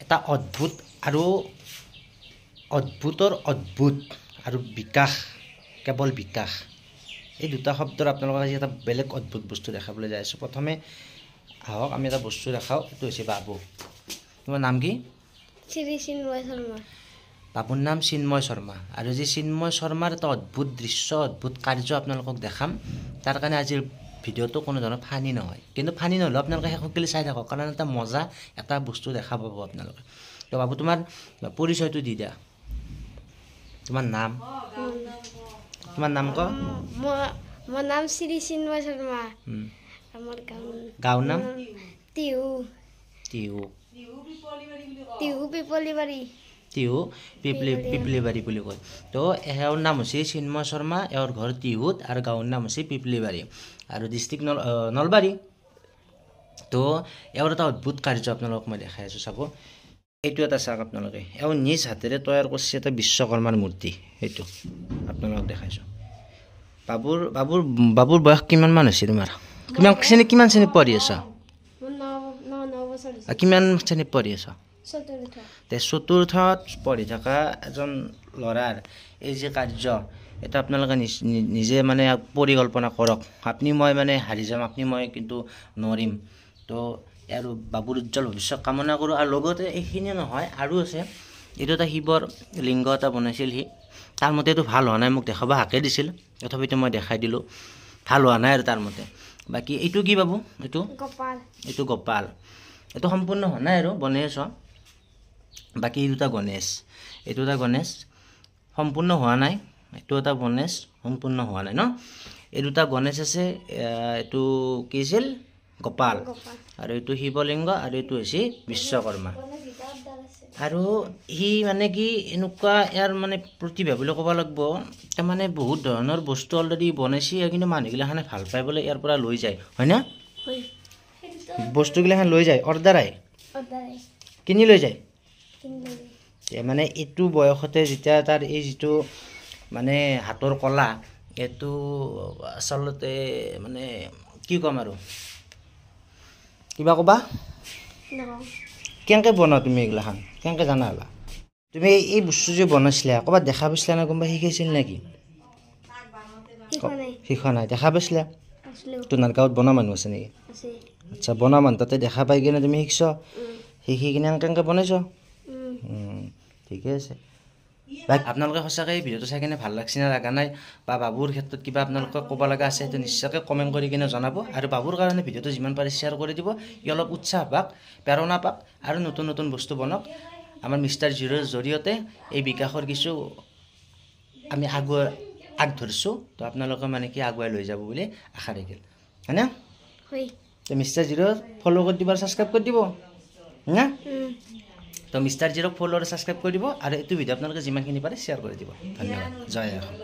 এটা অদ্ভুত আৰু অদ্ভুতৰ অদ্ভুত আৰু বিকাশ, কেৱল বিকাশ, এই দুটা শব্দৰ আপোনালোকক আজি এটা বেলেগ অদ্ভুত বস্তু দেখাবলৈ যাই আছোঁ। প্ৰথমে আহক আমি এটা বস্তু দেখাওঁ। এইটো হৈছে বাবু। তোমাৰ নাম কি? শ্ৰী চিন্ময় শৰ্মা। বাবুৰ নাম চিন্ময় শৰ্মা। আৰু যি চিন্ময় শৰ্মাৰ এটা অদ্ভুত দৃশ্য, অদ্ভুত কাৰ্য আপোনালোকক দেখাম, তাৰ কাৰণে আজিৰ ভিডিঅ'টো কোনো ধৰণৰ ফানি নহয়। কিন্তু ফানি নহ'লেও আপোনালোকে শেষকলৈ চাই থাকক, কাৰণ এটা মজা এটা বস্তু দেখা পাব আপোনালোকে। তো বাবু, তোমাৰ পৰিচয়টো দি দিয়া, তোমাৰ নাম, তোমাৰ নাম ক। মোৰ নাম শ্ৰী চিন্ময় শৰ্মা। আমাৰ গাঁৱৰ নাম? টিহু। টিহু। টিহু পিপলিবাৰী। টিহু পিপলিবাৰী বুলি কয়। তো এওঁৰ নাম হৈছে চিন্ময় শৰ্মা, এওঁৰ ঘৰ টিহুত আৰু গাঁৱৰ নাম হৈছে পিপলিবাৰী আৰু ডিষ্ট্ৰিক্ট নলবাৰী। তো এওঁৰ এটা অদ্ভুত কাৰ্য আপোনালোকক মই দেখাই আছোঁ, চাব। এইটো এটা চাওক আপোনালোকে, এওঁ নিজ হাতেৰে তৈয়াৰ কৰিছে এটা বিশ্বকৰ্মাৰ মূৰ্তি। সেইটো আপোনালোকক দেখাইছোঁ। বাবুৰ বাবুৰ বাবুৰ বয়স কিমানমান হৈছে তোমাৰ? কিমান শ্ৰেণী, কিমান শ্ৰেণীত পঢ়ি আছা? কিমান শ্ৰেণীত পঢ়ি আছা? তে চতুৰ্থত পঢ়ি থকা এজন ল'ৰাৰ এই যি কাৰ্য, এটা আপোনালোকে নিজে মানে পৰিকল্পনা কৰক। আপুনি মই মানে হাৰি যাম, আপুনি মই কিন্তু নোৱাৰিম। তো আৰু বাবুৰ উজ্জ্বল ভৱিষ্যত কামনা কৰোঁ। আৰু লগতে এইখিনিয়ে নহয়, আৰু আছে। এইটো এটা শিৱৰ লিংগ এটা বনাইছিল সি। তাৰ মতে এইটো ভাল হোৱা নাই, মোক দেখাব হাকে দিছিল, তথাপিতো মই দেখাই দিলোঁ। ভাল হোৱা নাই আৰু তাৰ মতে। বাকী এইটো কি বাবু? এইটো গোপাল। এইটো গোপাল। এইটো সম্পূৰ্ণ হোৱা নাই আৰু বনাই আছ। বাকী এই দুটা গণেশ, এইটো এটা গণেশ সম্পূৰ্ণ হোৱা নাই, এইটো এটা গণেশ সম্পূৰ্ণ হোৱা নাই ন। এই দুটা গণেশ আছে। এইটো কি আছিল? গোপাল। আৰু এইটো শিৱলিংগ আৰু এইটো হৈছে বিশ্বকৰ্মা। আৰু সি মানে কি এনেকুৱা ইয়াৰ মানে প্ৰতিভা বুলি ক'ব লাগিব, তাৰমানে বহুত ধৰণৰ বস্তু অলৰেডি বনাইছে, কিন্তু মানুহগিলাখানে ভাল পাই বোলে ইয়াৰ পৰা লৈ যায়, হয়নে? বস্তুগিলাখান লৈ যায়, অৰ্ডাৰ আহে, কিনি লৈ যায়। মানে এইটো বয়সতে যেতিয়া তাৰ এই যিটো মানে হাতৰ কলা, এইটো আচলতে মানে কি ক'ম আৰু, কিবা ক'বা? কেনেকৈ বনোৱা তুমি এইগিলাখান, কেনেকৈ জানা হ'লা তুমি এই বস্তু যে বনাইছিলা? ক'ৰবাত দেখা পাইছিলা নে কোনোবাই শিকাইছিল নেকি? শিকোৱা নাই, দেখা পাইছিলা? তোমাৰ গাঁৱত বনোৱা মানুহ আছে নেকি? আচ্ছা, বনোৱা মানুহ তাতে দেখা পাই কিনে তুমি শিকিছ, শিকি কিনে কেনেকৈ বনাইছ? ঠিকে আছে। আপোনালোকে সঁচাকৈ ভিডিঅ'টো চাই কিনে ভাল লাগছে নে লগা নাই, বা বাবুৰ ক্ষেত্ৰত কিবা আপোনালোকে ক'ব লগা আছে, সেইটো নিশ্চয়কৈ কমেণ্ট কৰি কিনে জনাব। আৰু বাবুৰ কাৰণে ভিডিঅ'টো যিমান পাৰে শ্বেয়াৰ কৰি দিব, ই অলপ উৎসাহ পাক, প্ৰেৰণা পাক আৰু নতুন নতুন বস্তু বনাওক। আমাৰ মিষ্টাৰ জিৰ'ৰ জৰিয়তে এই বিকাশৰ কিছু আমি আগ ধৰিছোঁ, তো আপোনালোকে মানে কি আগুৱাই লৈ যাব বুলি আশা থাকিল, হয়নে? তো মিষ্টাৰ জিৰ' ফ'ল' কৰি দিব আৰু ছাবস্ক্ৰাইব কৰি দিব, হয়নে? তো মিষ্টাৰ জিৰ'ক ফ'ল' আৰু ছাবস্ক্ৰাইব কৰি দিব আৰু এইটো ভিডিঅ' আপোনালোকে যিমানখিনি পাৰে শ্বেয়াৰ কৰি দিব। ধন্যবাদ। জয় অসম।